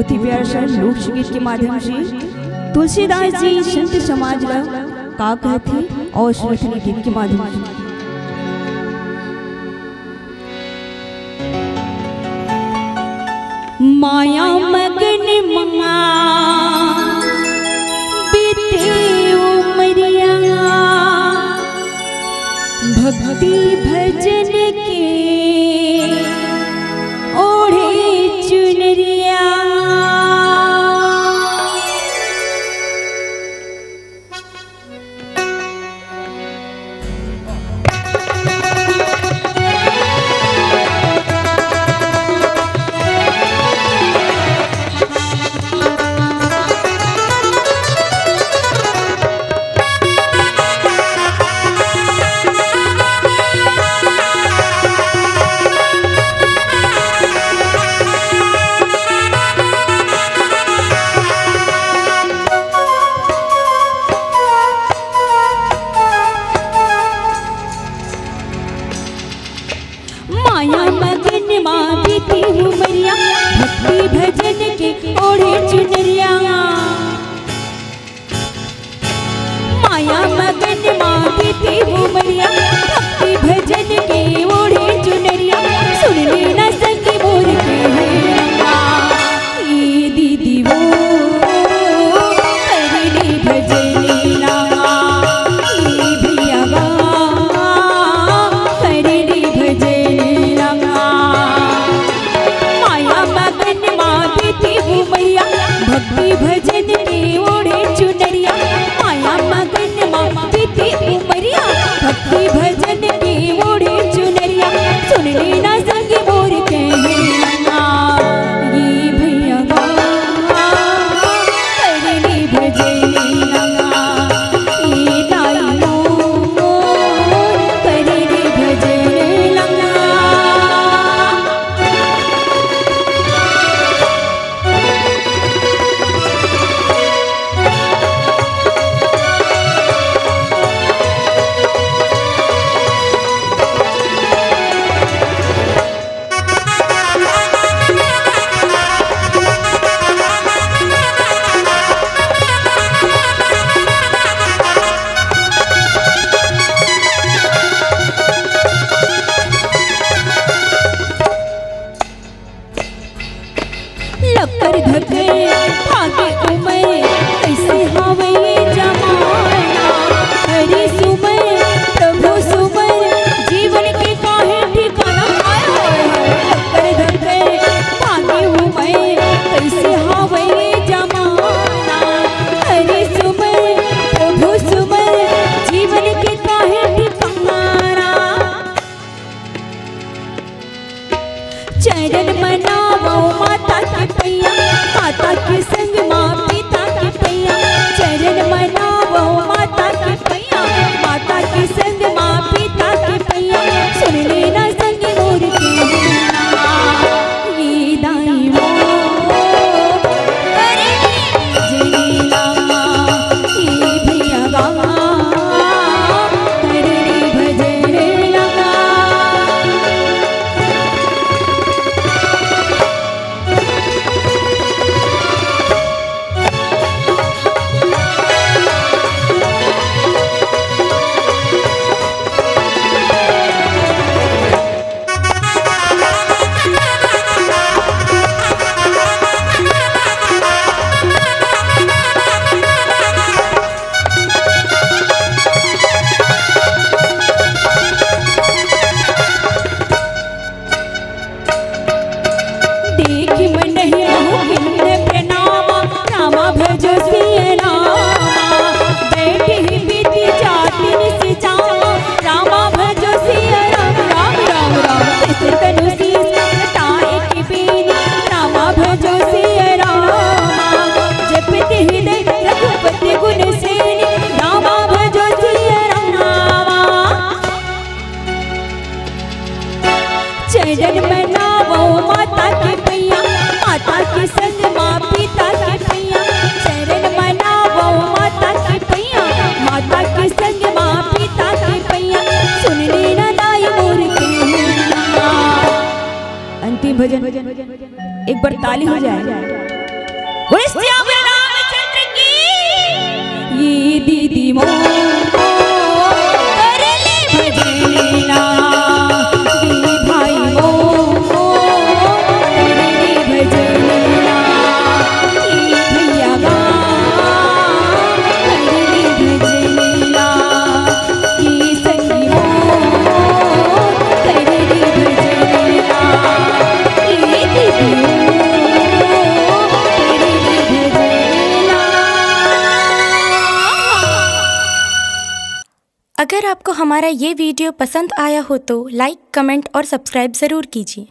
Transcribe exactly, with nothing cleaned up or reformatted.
बहुत ही प्यारा सा लोक संगीत के माध्यम से तुलसीदास जी संत समाज ला का कहथे और सुनथन गीत के माध्यम से। माया मगन मा बीते उमरिया, भक्ति भजन के ओढ़े चुनरिया। माया मगन मा बीती उमरिया, भक्ति भजन के ओढ़े चुनरिया। माया मगन मा बीती उमरिया, भक्ति भजन के ओढ़े चुनरिया। सुन लेना संगी मोर कहना, ए दीदी वो करली भजन ना, ए भैया वा करली भजन ना। माया मगन मा बीती उमरिया, भक्ति भजन के ओढ़े चुनरिया। माया मगन मा बीती उमरिया, भक्ति भजन के ओढ़े चुनरिया। सुन लेना संग मोर कहना, ये भैया वा करली भजन ना, ये दाई मोर करली भजन ना। लकर धके भागे उमर, कइसे हवे ये जमाना। हरि सुमर, प्रभु सुमर, जीवन के काहे ठिकाना। हाय, हाय, हाय। लकर धके भागे उमर, कइसे हवे ये जमाना। हरि सुमर, प्रभु सुमर, जीवन के काहे ठिकाना। चरण मनावो माता के पैया, माता के संग मा पिता के पैया। चरण मनावो माता के पैया, माता के संग मा पिता के पैया। सुन लेना संग मोर कहना, ये दाई मोर करली भजन ना, ये भैया वा करली भजन ना। देखि मन ही मोहिन प्रणामा, रामा भजो सिया रामा। बैठे ही बीती जाति निसि जामा, रामा भजो सिया राम, राम, राम, राम। सिस तनु शीश झटाए के बेनी, रामा भजो सिया रामा। जपत हृदय रघुपति गुण सेनी, रामा भजो सिया रामा। चरण मनावो माता के पैया, माता के संग मा पिता के पैया। चरण मनावो माता के पैया, माता के संग मा पिता के पैया। सुन लेना दाई मोर कहना। अंतिम भजन, एक बार ताली हो जाए। बोले सियावर रामचंद्र की। ये दीदी मोर कर ले भजनिया, ये भाई मोर कर ले भजनिया, ये भैया गा कर ले भजनिया, ये संगी मोर कर ले भजनिया, ये दीदी मोर कर ले भजनिया। अगर आपको हमारा ये वीडियो पसंद आया हो तो लाइक, कमेंट और सब्सक्राइब ज़रूर कीजिए।